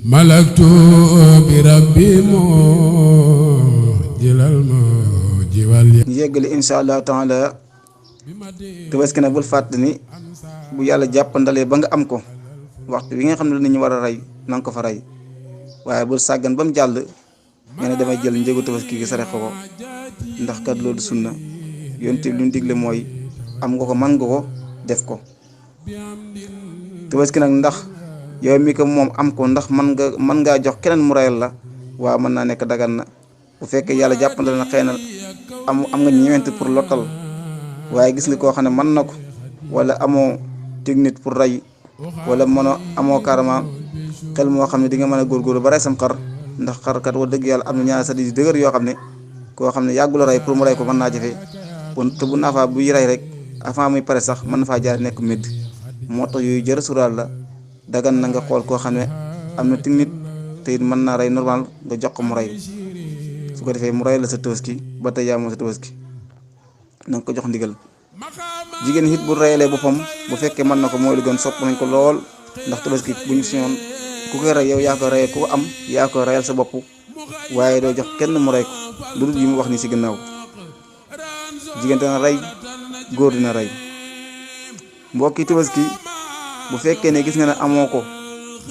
malaktu bi rabbi mo jilal mo jiwal ñu yeggali insha allah taala tabaski nag bul fàtte ni bu yàlla jàppandalee ba nga am ko waxtu wi nga xam ne nit ñi war a rey na nga ko fa rey waaye bul sàggan ba mu jàll nga ne damay jël njëgu tabaski gi saraxe ko ndax kat loolu sunna yonent bi li mu digle mooy am nga ko man nga ko def ko tabaski nag ndax yow mi ko moom am ko ndax mën ngaa jox keneen mu reyal la waaw mën naa nekk dagan na bu fekkee yàlla jàppandal na xëy na am nga ñeewent pour lottal waaye gis nga koo xam ne mën na ko wala amoo technique pour rey wala amoo carrément xel moo xam ne di nga mën a góorgóorlu ba rey sam xar ndax xarkat wa dëgg yàlla am na ñaari sadi yu dëgër yoo xam ne koo xam ne yàggul a rey pour mu rey ko mën naa jafe te bu naafaa buy rey rek avant muy pare sax mën na faa jaar nekk médd moo tax yooyu jërë suraal la dagan na nga xool koo xam ne am na technique te it mën naa rey normal nga jox ko mu rey su ko defee mu rey la sa tabaski ba tey yaa moom sa tabaski na nga ko jox ndigal jigéen it bu reyalee boppam bu fekkee mën na ko mooy lu gën sopp nañ ko lool ndax tabaski bu ñu siñoon ku koy rey yow yaa ko reyee ku ko am yaa ko reyal sa bopp waaye doo jox kenn mu rey ko lu dul yi mu wax ni si gannaaw jigéen dina rey góor dina rey mbokki tabaski bu fekkee ne gis nga ne amoo ko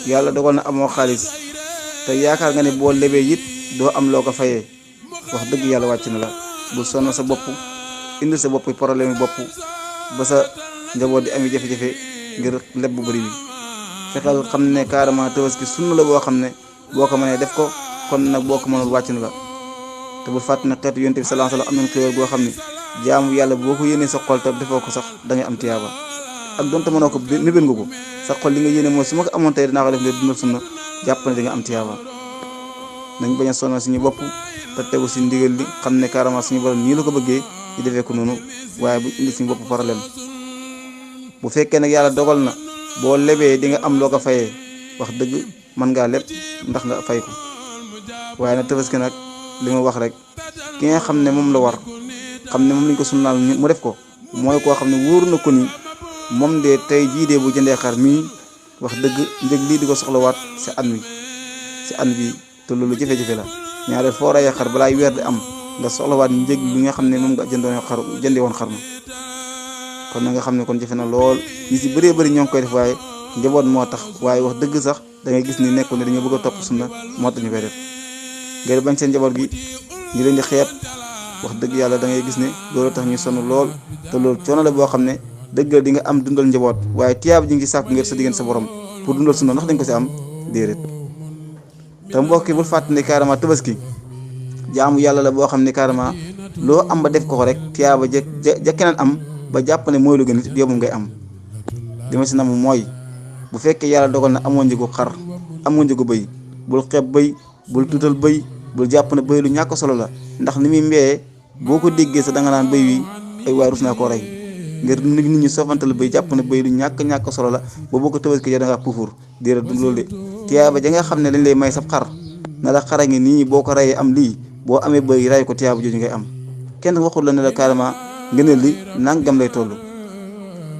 yàlla dogal na amoo xaalis te yaakaar nga ne boo lebee it doo am loo ko fayee wax dëgg yàlla wàcc na la bu sonn sa bopp indi sa bopp problème yi bopp ba sa njaboot di ami jafe-jafe ngir leb bu bëri bi fexeel xam ne carrément tabaski sunna la boo xam ne boo ko mënee def ko kon nag boo ko mënul wàcc na la te bu fàtt ne xeetu yonent bi sallallahu alayhi wasallam am nañ xéwal goo xam ne jaamu yàlla boo ko yéenee sa xol te defoo ko sax da ngay am tiyaaba ak donte mënoo ko mébét nga ko sa xol li nga yéene mooy su ma ko amoon tey dinaa ko def ngir dundal sunna jàpp ne di nga am tiyaaba nañ bañ a sonal suñu bopp te tegu si ndigal li xam ne carrément suñu borom nii la ko bëggee ñu defee ko noonu waaye bu indi suñu bopp problème bu fekkee nag yàlla dogal na boo lebee di nga am loo ko fayee wax dëgg mën ngaa leb ndax nga fay ko waaye nag tabaski nag li ma wax rek ki nga xam ne moom la war xam ne moom lañ ko sunnaal mu def ko mooy koo xam ne wóor na ko ni moom de tey jii de bu jëndee xar mii wax dëgg njëg lii di ko soxlawaat si an bi te loolu jafe-jafe la ñaareel foo rayee xar balaay weer di am nga soxlawaat njëg bi nga xam ne moom nga jëndee woon xar ma kon na nga xam ne kon jafe na lool ñi si bëree bëri ñoo ngi koy def waaye njaboot moo tax waaye wax dëgg sax da ngay gis ni nekkul ne dañoo bëgg a topp sunna moo tax ñu koy def ngir bañ seen njaboot gi ñu leen di xeeb wax dëgg yàlla da ngay gis ne loolu tax ñu sonn lool te loolu coono la boo xam ne dëgg la di nga am dundal njaboot waaye tiyaab ji ngi sàkk ngir sa diggante sa borom pour dundal sunna ndax dañ ko si am déedéet te mbokk yi bul fàtte ne carrément tabaski jaamu yàlla la boo xam ne carrément loo am ba def ko rek tiyaaba ja keneen am ba jàpp ne mooy lu gën yow moom ngay am li ma si nam mooy bu fekkee yàlla dogal na amoo njëgu xar amoo njëgu bëy bul xeeb bëy bul tuutal bëy bul jàpp ne bëy lu ñàkk solo la ndax ni muy mbéyee boo ko déggee sa da nga naan bëy wi ay waay rus naa koo rey ngir nit ñi soofantal bëy jàpp ne bëy lu ñàkk solo la ba boo ko tabaski ja da ngaa puufur déedéet du loolu de tiyaaba ja nga xam ne dañ lay may sab xar na la xara ngi nii boo ko reyee am lii boo amee bëy ray ko tiyaaba jooju ngay am kenn waxul la ne la carrément ngëneel li nangam lay toll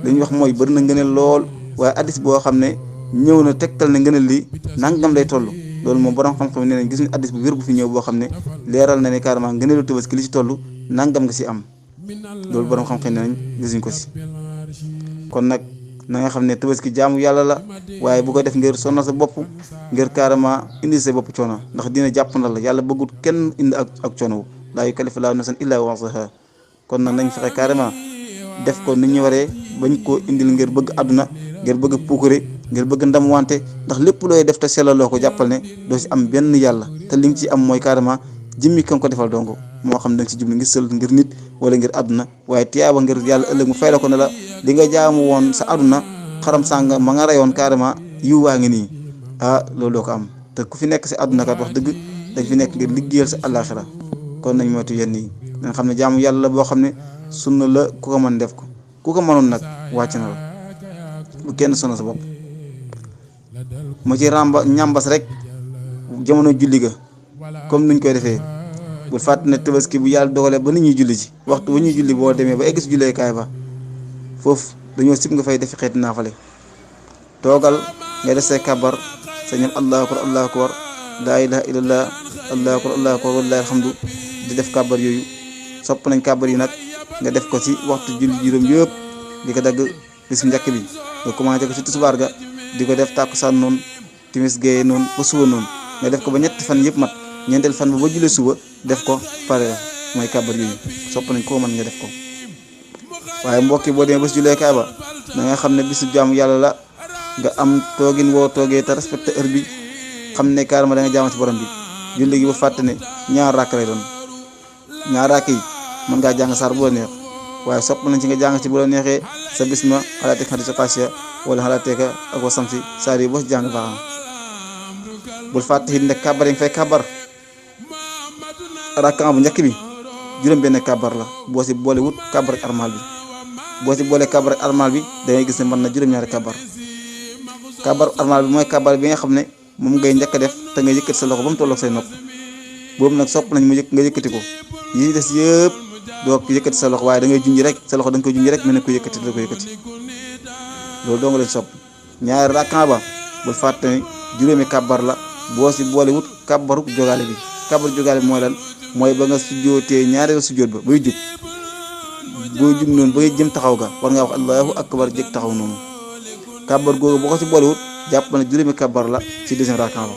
li ñu wax mooy bëri na ngëneel lool waaye addis boo xam ne ñëw na tegtal ne ngëneel li nangam lay toll loolu moom borom xam-xam nee nañ gis ñu addis bu wér bu fi ñëw boo xam ne leeral na ne carrément ngëneelu tabaski li ci toll nangam nga si am loolu borom xam-xam nee nañ gisuñ ko si kon nag na nga xam ne tabaski jaamu yàlla la waaye bu ko def ngir sonna sa bopp ngir carrément indi sa bopp coono ndax dina jàpp na la yàlla bëggut kenn indi ak coono laa yukallifu llaahu nafsan illaa wus'ahaa kon nag nañ fexe carrément def ko ni ñu waree bañ koo indil ngir bëgg àdduna ngir bëgg puukare ngir bëgg ndam wante ndax lépp looy def te sellaloo ko jàppal ne doo si am benn yàlla te li nga ci am mooy carrément jimmi kan ko defal donc moo xam da nga si jublu ngir sël ngir nit wala ngir àdduna waaye tiyaaba ngir yàlla ëllëg mu fay la ko ne la li nga jaamu woon sa àdduna xaram sàng ma nga reyoon carrément yiw waa ngi nii loolu doo ko am te ku fi nekk si àdduna kat wax dëgg dañ fi nekk ngir liggéeyal sa àllaaxira kon nañ moytu yenn yi da nga xam ne jaamu yàlla la boo xam ne sunna la ku ko mën def ko ku ko mënoon nag wàcc na la bu kenn sonn sa bopp ma ci ñambas rek jamono julli ga comme nuñ koy defee bul fàtte ne tabaski bu yàlla dogalee ba nit ñuy julli ci waxtu ba ñuy julli boo demee ba egg si julleekaay ba foofu dañoo sib nga fay defi xeeti naafale toogal nga def say kabar sa ñam allahu akbar allahu akbar laa ilaha illallah allahu akbar wallahi alhamdu di def kàbbar yooyu. sopp nañ kàbbar yi nag nga def ko ci waxtu julli juróom yëpp di ko dagg bis njëkk bi nga commencé ko ci tisbaar ga di ko def tàkkusaan noonu timis géeye noonu ba suba noonu nga def ko ba ñetti fan yëpp mat ñeenteel fan ba jullee suba def ko pare mooy kàbbar yooyu sopp nañ koo mën nga def ko. waaye mbokki boo demee bés julleekaay ba da nga xam ne bisu jaamu yàlla la nga am toogin woo toogee te respecté heure bi xam ne carrément da nga jaamu ci borom bi. julli gi ba fàtte ne ñaar rakk lay doon ñaar rakk yi mën ngaa jàng saar bu la neex waaye sopp nañ ci nga jàng ci bu la neexee sa bisma xalaateeg xadisa xaasiya wala xalaateeka ak wa samsi saar yi boo ci jàng baax na. bul fàtte it ne kàbbar yi nga fay kàbbar rakka bu njëkk bi juróom benn kàbbar la boo si boole wut kàbbar ak armal bi boo si boole kàbbar ak armal bi da ngay gis ne mën na juróom-ñaari kàbbar. kàbbar armal bi mooy kàbbar bi nga xam ne moom ngay njëkk a def te nga yëkkati sa loxo ba mu tolloog say nopp boobu nag sopp nañ mu nga yëkkati ko yi des yëpp doo ko yëkkati sa loxo waaye da ngay junj rek sa loxo da nga koy junj rek mel ne ko yëkkati da ko yëkkati loolu doo nga leen sopp. ñaari rakka ba bul fàtte ne juróomi kàbbar la boo si boole wut kàbbaru jogaale bi. kàbbaru jogaale bi mooy lan mooy ba nga sujjootee ñaareelu sujjoot ba bay jug booy jug noonu ba ngay jëm taxaw ga war ngaa wax allahu akbar jëkk taxaw noonu. kàbbar googu boo ko si boole wut jàpp na juróomi kàbbar la ci deuxième rakka ba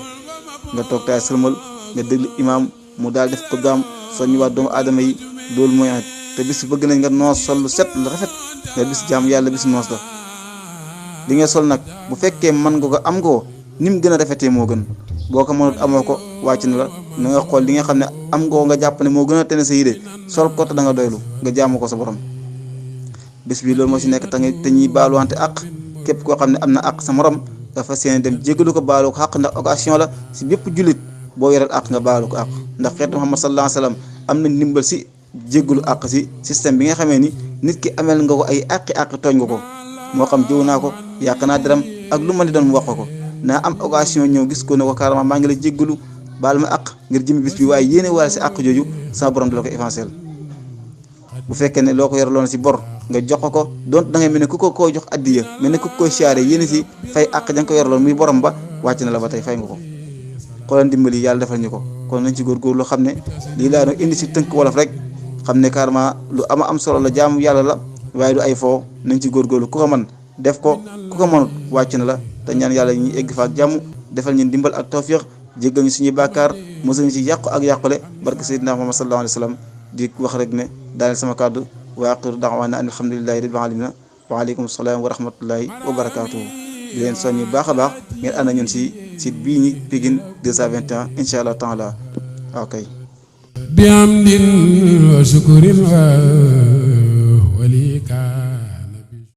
nga toog taay sëlmal nga déglu imaam mu daal def ko daam soññiwaat doomu aadama yi loolu mooy at te bis bëgg nañ nga noos sol lu set lu rafet nga bis jaam yàlla bis noos la. li ngay sol nag bu fekkee mën nga ko am ko ni mu gën a rafetee moo gën boo ko mënut amoo ko wàcc na la na nga xool li nga xam ne am nga ko nga jàpp ne moo gën a tene sa yére sol ko te da nga doylu nga jaamu ko sa borom. bis bi loolu moo si nekk te ñuy baaluwante àq képp koo xam ne am na àq sa morom dafa seen dem jégalu ko baalu ko àq ndax occasion la si bépp jullit boo yoreel àq nga baalu ko àq ndax xeetu Muhammad sallallahu alayhi wa sallam am nañ ndimbal si jégalu àq si système bi nga xamee ni nit ki amel nga ko ay àq tooñ nga ko moo xam jëw naa ko yàq naa deram ak lu ma di doon mu wax ko naa am occasion ñëw gis ko ne ko carrément maa ngi la jégalu baal ma àq ngir jëmi bis bi waaye yéene waale si àq jooju sama borom dala ko évancel bu fekkee ne loo ko yoraloon si bor nga jox ko doon da ngay mel ne ku ko koy jox addiya mel ne ku koy siyaare yéene si fay àq ja nga ko yoraloon muy borom ba wàcc na la ba tey fay nga ko xoolal dimbali yàlla defal ñu ko kon nañ ci góorgóorlu xam ne lii laa doon indi si tënk wolof rek xam ne carrément lu am solo la jaamu yàlla la waaye du ay foo nañ ci góorgóorlu ku ko mën def ko ku ko mënut wàcc na la te ñaan yàlla ñuy egg fa ak jàmm defal ñu dimbal ak tawfiq jéggal ñu suñuy bàkkaar mosal ñu si yàqu ak yàqule barke Seydina Muhammad sallallahu alayhi wa sallam di wax rek ne daaneel sama kàddu wa aqiru da'waana an alhamdulillahi rabbil alamin wa aleykum salaam wa rahmatullahi wa barakatuhu di leen soññi baax a baax ngeen ànd ñun si site bii ñi Pikine 221 incha allah taala ok bi amdin wa shukrin wa